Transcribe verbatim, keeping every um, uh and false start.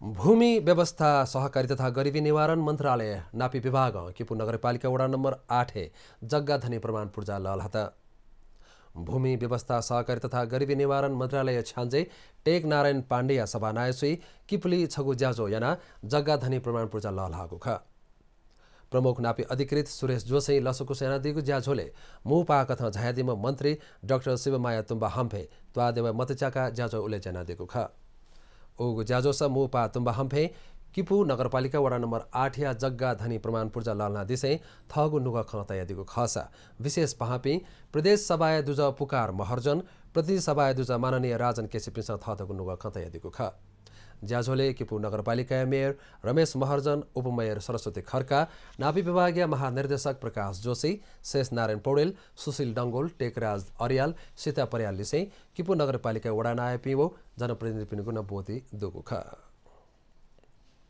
भूमि व्यवस्था, सहकारी तथा गरिबी निवारण मन्त्रालय नापी विभागं किपू नगरपालिका वडा नम्बर आठय् जग्गा धनी प्रमाणपुर्जा लःल्हात। भूमि व्यवस्था, सहकारी तथा गरिबी निवारण मन्त्रालय छ्याञ्जे टेक नारायण पाण्डेया सभानायःसुइ किपुली छगू ज्याझ्वः यानाः जग्गा धनी प्रमाणपुर्जा लःल्हाःगु खः। प्रमुख नापी अधिकृत सुरेश जोशीं लसकुस यानादीगु ज्याझ्वलय् मू पाः कथं झायादीम्ह मन्त्री डाक्टर शिवमाया तुम्बा हम्फे त्वाःदेवा मत च्याकाः ज्याझ्वः उलेज्या यानादीगु खः। उगु ज्याझ्वःस मू पाः तुम्बा हम्फें किपू नगरपालिका वडा नम्बर आठया जग्गा धनी प्रमाणपुर्जा लःल्हानादिसें थःगु नुगः खँ तयादीगु खःसा विशेष पाहांपिं प्रदेश सभाया दुजः पुकार महर्जन, प्रतिनिधि सभाया दुजः माननीय राजन केसीपिन्सं थःथःगु नुगः खँ तयादीगु खः। ज्याझ्वलय् किपू नगरपालिकाया मेयर रमेश महर्जन, उपमेयर सरस्वती खड्का, नापी विभागया महानिर्देशक प्रकाश जोशी, शेष नारायण पौडेल, सुशील डंगोल, टेकराज अर्याल, सीता पर्याल लिसें किपू नगरपालिका वडा नायःपिं व जनप्रतिनिधिपिनिगु नं ब्वति दुगु खः।